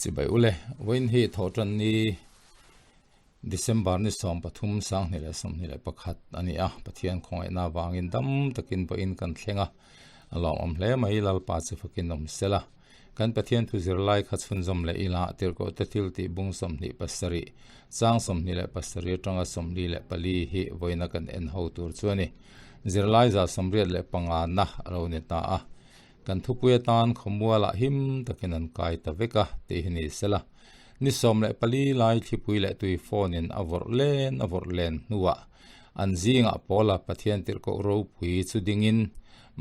Chibai ule, vawiin hi Thawhtanni December ni 13 2021 a ni a, Pathian khawngaihna avangin dam takin vawiin kan thleng a, a lawmawm hle mai Lalpa chu fakin awm sela. Kan Pathian thu zirlai kha chhunzawm leh ila tirhkohte thil tih bung 27, chang 27 atanga 44 hi vawiina kan en ho tur chu a ni. Zirlai 85 na a lo ni ta a. Kan thupui atan khawmualah him takin an kai ta vek a tih hi ni sela. Ni 14 lai thlipui leh tui phone in a vawrh len a vawrh len hnuah an zingah pawla Pathian tirhkoh ropui chu dingin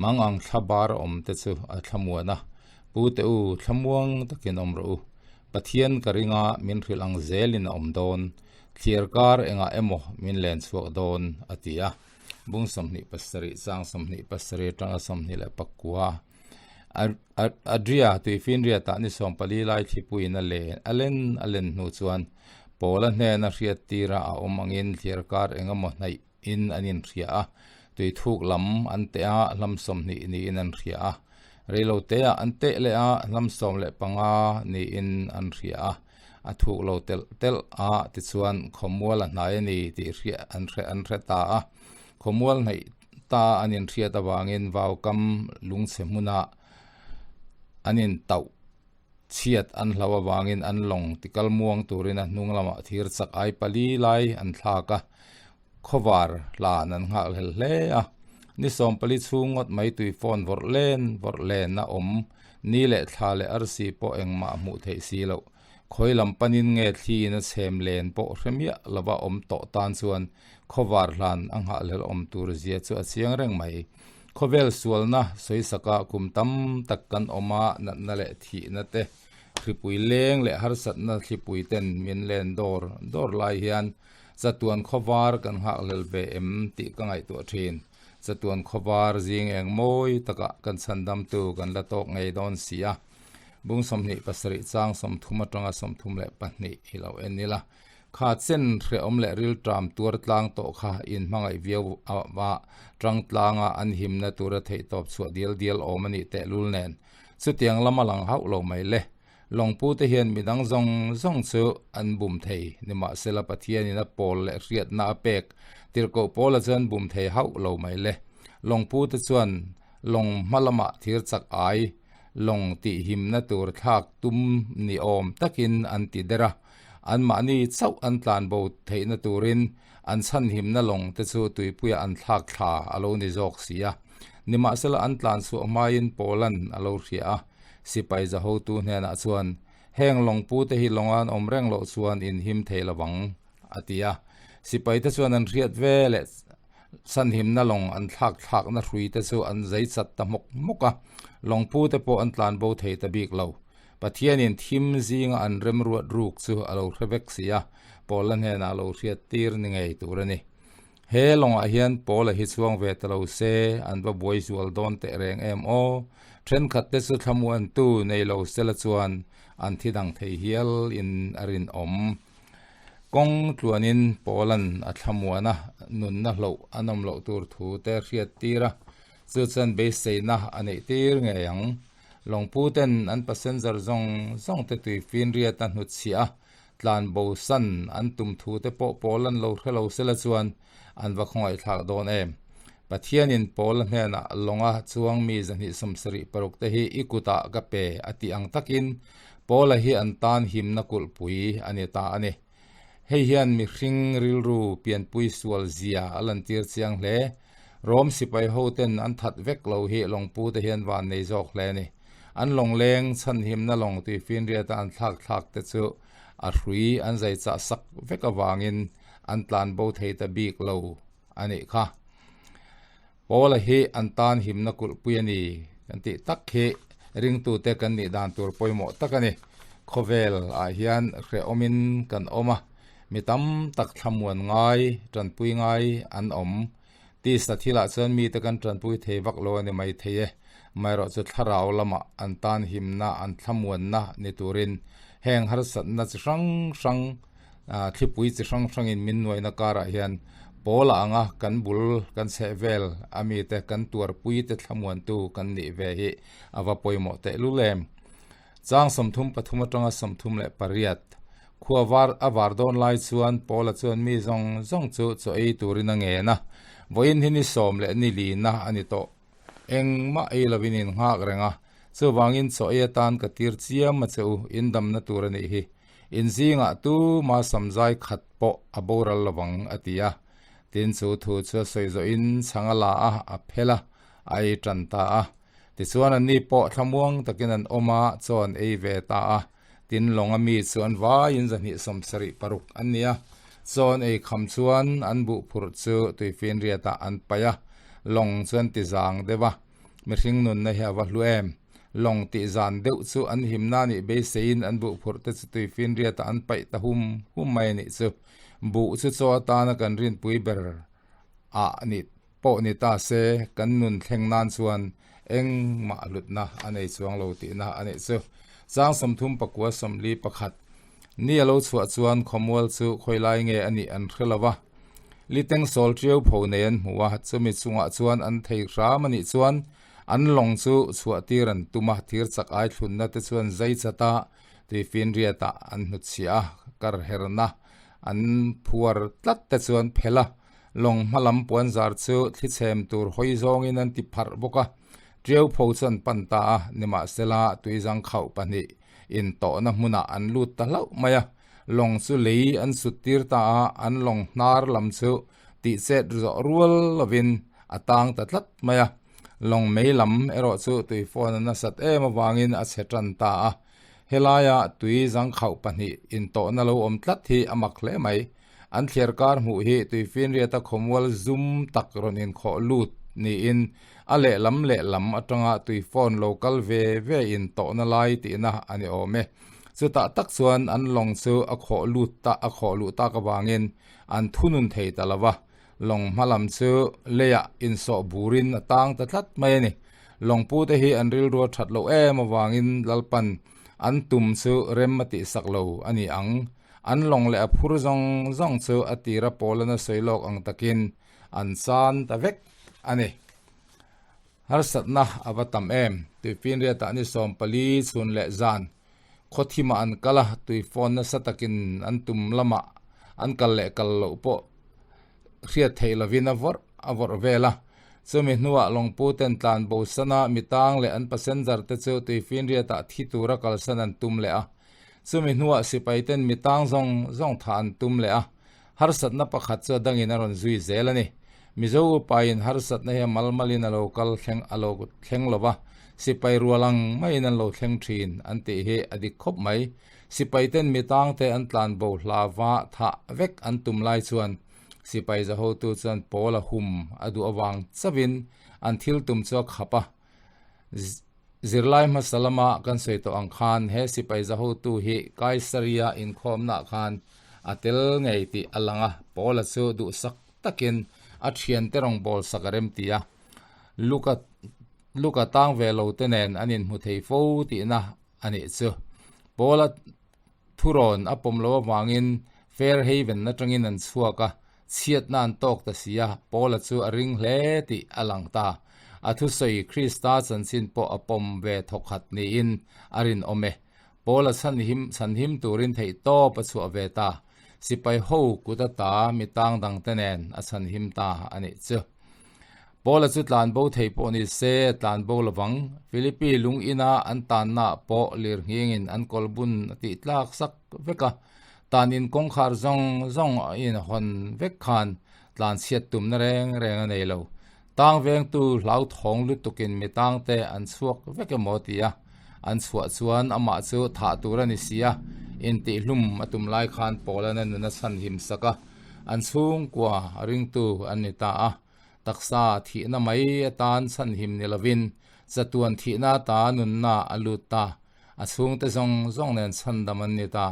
mang ang thla bar awm te chu a thlamuan a, Pu te u, thlamuang takin awm rawh u. Pathian ka ringa min hrilh ang zelin a awm dawn. Thliar kar engah emaw min len chhuak dawn, a ti a. Bung 27 chang 27 atanga 29 Adria tuifinriatah ni 14 lai thlipuiin a len a len a len hnu chuan Paula hnena hriattira a awm angin thliar kar engemaw hnaih in an inhria a, tuithuk lam an teh a, hlam 20 niin an hria a, reiloteah an teh leh a, hlam 15 niin an hria a. A thuk lo telh telh a, tichuan khawmual a hnai a ni tih hriat an hre an hre ta a. Khawmual hnaih ta an inhriat avangin vaukam lungchhe hmuna an intauh chhiat an hlau avangin an lawng tikal muang turin a hnung lamah thir chak ai pali lai an thlak a, khawvar hlan an nghakhlel hle a. Ni 14 chhung ngawt mai tui phone vawrh len vawrh len a awm ni leh thla leh arsi pawh engmah hmuh theih si loh. Khawi lam panin nge thliin a chhem len pawh hre miah lova awm tawh tan chuan khawvar hlan a nghahhlel awm tur zia chu a chiang reng mai. Khawvel sualna sawisaka kum tam tak kan awm a, natna leh thihna te, hripui leng leh harsatna thlipui ten min len dawr dawr lai hian chatuan khawvar kan nghakhlel ve em tih ka ngaihtuah thin. Chatuan khawvar zing eng mawi takah kan chhandamtu kan la tawk ngei dawn si a. Bung 27 chang 30 atanga 32 hi lo en ila. Kha chen hrehawm leh rilṭam tuar tlang tawh kha in hmangaih viau a tang tlanga an himna tura theihtawp chhuah dial dial awm a nih tehlul nen. Chutiang lama lang hauh lo mai le. Lawngpu te hian midang zawng zawng chu an bum thei. Nimahsela Pathianin a pawl leh hriatna a pek tirhkoh pawla chuan bum thei hauh lo mai le. Lawngpu te chuan lawng hma lamah thir chak ai lawng tih himna tur thlak tum ni awm takin an ti der a. Anmahni chauh an tlanbo theihna turin an chhanhimna lawng te chu tuipuiah an thlak thla a lo ni zawk si a. Nimahsela an tlan chhuah hmain Paula'n a lo hria a, sipai za hotu hnenah chuan, Heng lawngpu te hi lawnga an awm reng loh chuan in him thei lo vang, a ti a. Sipai te chuan an hriat ve leh chhanhimna lawng an thlak thlakna hrui te chu an zai chat ta hmawk hmawk a, lawngpu te pawh an tlanbo thei ta bik lo. Pathianin thim zinga an remruat ruk chu a lo hre vek si a, Paula hnenah a lo hriat tir ni ngei tur a ni. He lawngah hian Paula hi chuang ve ta lo se, an va buai zual dawn teh reng em aw? Thenkhat te chu thlamuantu nei lo sela chuan an thi dang thei hial in a rinawm. Kawng tluanin Paula'n a thlamuan a, nunna hloh a nawm loh tur thu te hriat tir a, chu chuan beiseina a neih tir ngei ang. Lawngpu ten an passenger zawng zawng te tui finriat a hnutchhiah a, tlan bo san an tum thu te pawh Paula'n lo hre lo sela chuan an va khawngaihthlak dawn em. Pathianin Paula hnenah lawnga chuang mi 276 te hi i kutah ka pe a tih ang takin Paula hi an tan himna kulhpui a ni ta a ni. Hei hian mihring rilru pianpui sual zia a lantir chiang hle. Rom sipai ho ten an that vek lo hi lawngpu te hian van nei zawk hle a ni. An lawng leng chhanhimna lawng tui finriata an thlak thlak te chu a hrui an zai chah sak vek avangin an tlan bo thei ta bik lo a nih kha. Paula hi an tan himna kulhpui a ni kan tih tak hi ringtute kan nih dan tur pawimawh tak a ni. Khawvel ah hian hrehawmin kan awm a, mi tam tak thlamuan ngai, tanpui ngai an awm. Tisa thilah chuan mite kan tanpui thei vak lo a ni mai thei e. Amaherawhchu thlarau lamah an tan himna, an thlamuanna ni turin heng harsatna chi hrang hrang, thlipui chi hrang hrangin min nuaina karah hian Paula anga kan bul kan chheh vel a mite kan tuarpui te thlamuantu kan nih ve hi a va pawimawh tehlul em. Chang 33 atanga 38 Khua var a var dawn lai chuan Paula chuan mi zawng zawng chu chaw ei turin a ngen a, vawiin hi ni sawm leh ni lina a ni tawh. Engmah ei lovin in nghak reng a, chuvangin chaw ei atan ka tir chiam a che u, in damna tur a nih hi. In zingah tuma samzai khat pawh a boral lovang a ti a. Tin chu thu chu a sawi zawhin chhang a la a, a phel a, a ei tan ta a. Tichuan anni pawh thlamuang takin an awm a, chaw an ei ve ta a. Tin lawng a mi chu an vaiin 276 an ni a. Chaw an ei kham chuan an buh phurh chu tuifinriatah an paih a, lawng chu an ti zang deuh a. Mihring nunna hi a va hlu em? Lawng tih zan deuh chu an himna nih beiseiin an buh phurh te chu tuifinriatah an paih ta hum hum mai a nih chu. Buh chu chaw atana kan rinpui ber ah ni pawh ni ta se, kan nun thleng nan chuan engmah hlutna a nei chuang lo tihna a nih chu. Chang 30 41 Ni a lo chhuah chuan khawmual chu khawilai nge a nih an hre lo va. Liteng sawl ṭiau pho nei an hmu a, chumi chungah chuan an thei hram a nih chuan an lawng chu chhuah tir an tum a, thir chak ai thlunna te chuan zai chat a, tuifinriatah an hnutchhiah a, kar herna an phuar tlat te chuan phelh a, lawng hma lam puan zar chu thlichhem tur hawi zawngin an ti pharh bawk a, ṭiau pho chu an pan ta a, nimahsela tuizang khauh pahnih intawhna hmunah an lut ta hlauh mai a, lawng chu lei an sut tir ta a, an lawng hnar lam chu tih chet zawh rual lovin a tang ta tlat mai a, lawng mei lam erawh chu tui phone a nasat em avangin a chhe tan ta a, helaia tui zangkhauh pahnih intawhna lo awm tlat hi a mak hle mai. An thliar kar hmuh hi tuifinriata khawmual zum tak rawn inkhawh lut niin a lehlam lehlam atanga tui phone lo kal ve ve in tawhna lai tihna a ni awm e. Chutah tak chuan an lawng chu a khawh lut ta a khawh luh tak avangin an thunun thei ta lo va, lawng hma lam chu leiah insawh burin a tang ta tlat mai a ni. Lawngpute hi an rilru a that loh em avangin Lalpan an tum chu rem a tihsak lo a ni ang. An lawng leh a phur zawng zawng chu a tira pawlana sawi lawk ang takin an chan ta vek a ni. Harsatna a va tam em? Tuifinriatah ni 14 chhun leh zan khawthimah an kal a, tui phone nasa takin an tum lamah an kal leh kal loh pawh hriat theih lovin a vawrh a vawrh vel a. Chumi hnuah lawngpu ten tlan bosana mitang leh an passenger te chu tuifinriatah thi tura kalsan an tum leh a. Chumi hnuah sipai ten mi tang zawng zawng thah an tum leh a, harsatna pakhat chu a dangin a rawn zui zel a ni. Mizo upain harsatna hi a mal malin a lo kal thleng a lo thleng lo va, sipai rual ang maiin an lo thleng thin an tih hi a dik khawp mai. Sipai ten mi tang te an tlan bo hla va thah vek an tum lai chuan sipai zahotu chuan pawl a hum a duh avang chauhin an thil tum chu a khap a. Zirlai hmasa lama kan sawi tawh ang khan he sipai zahotu hi Kaisaria inkhawmnaah khan a tel ngei tih a lang a, Paula chu duhsak takin a thiante rawngbâwl sak a rem ti a, Luka Luka tang ve lo te nen an inhmu thei fo tihna a nih chu. Paula Thurawn a pawm loh avangin Fair Haven atangin an chhuak a, chhiatna an tawk ta si a, Paula chu a ring hle tih a lang ta. A thusawi Krista chanchin pawh a pawm ve thawkhat niin a rinawm e. Paula chhanhim chhanhim turin theihtawp a chhuah ve ta. Sipai ho kut ata mi tang dangte nen a chhanhim ta a nih chu. Paula chu tlan bo thei pawh ni se, a tlan bo lovang. Philippi lung ina an tanna ah pawh lir nghingin an kawl bun a tih tlak sak vek a. Tan in kawngkhar zawng zawng a inhawn vek khan tlan chhiat tumna reng reng a nei lo. Tang vengtu hlauthawng lutukin mi tangte an chhuak vek emaw ti a, an chhuah chuan amah chu thah tur a ni si a, intihhlum a tum lai khan Paula'n a nun a chhanhim sak a. An chhungkua ringtu an ni ta a, taksa thihna mai atan chhanhim ni lovin chatuan thihna ata nunna a lut ta, a chhungte zawng zawng nen chhandam an ni ta.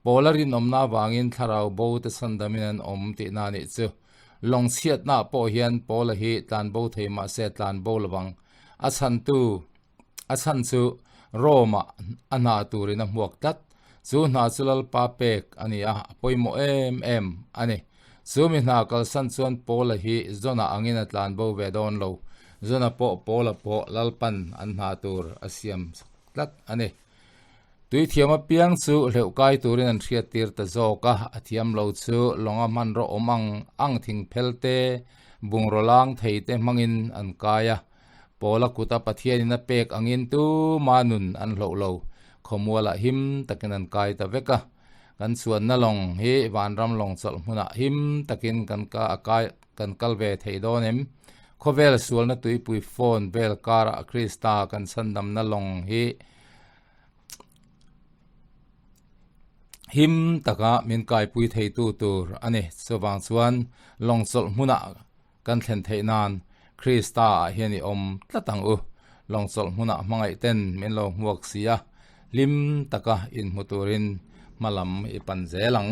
Paula rinawmna avangin thlarau bo te chhandamin an awm tihna a nih chu. Lawng chhiatnaah pawh hian Paula hi tlanbo thei mahse a tlanbo lovang. A chhantu. A chhan chu Rome-ah a hna turin a hmuak tlat. Chu hna chu Lalpa pek a ni a, a pawimawh em em a ni. Chu mi hna kalsan chuan Paula hi Jona angin a tlan bo ve dawn lo. Jona pawh Paula pawh Lalpan an hna tur a siam tlat a ni. Tui thiam apiang chu hleuh kai turin an hriattir ta zawk a, a thiam lo chu lawnga hmanraw awm ang ang thing phel te, bungraw lang thei te hmangin an kai a. Paula kuta Pathianin a pek angin tuma nun an hloh lo, khawmualah him takin an kai ta vek a. Kan chuanna lawng hi vanram lawng chawlh hmunah him takin kan ka a kai kan kal ve thei dawn em? Khawvel sualna tuipui phone vel karah Krista kan chhandamna lawng hi him taka min kaipui theitu tur a ni. Chuvang chuan lawng chawlh hmunah kan thlen theih nan Krista ah hian i awm tlat ang u. Lawng chawlh hmunah hmangaih ten min lo hmuak si a, hlim taka inhmu turin hma lam i pan zel ang.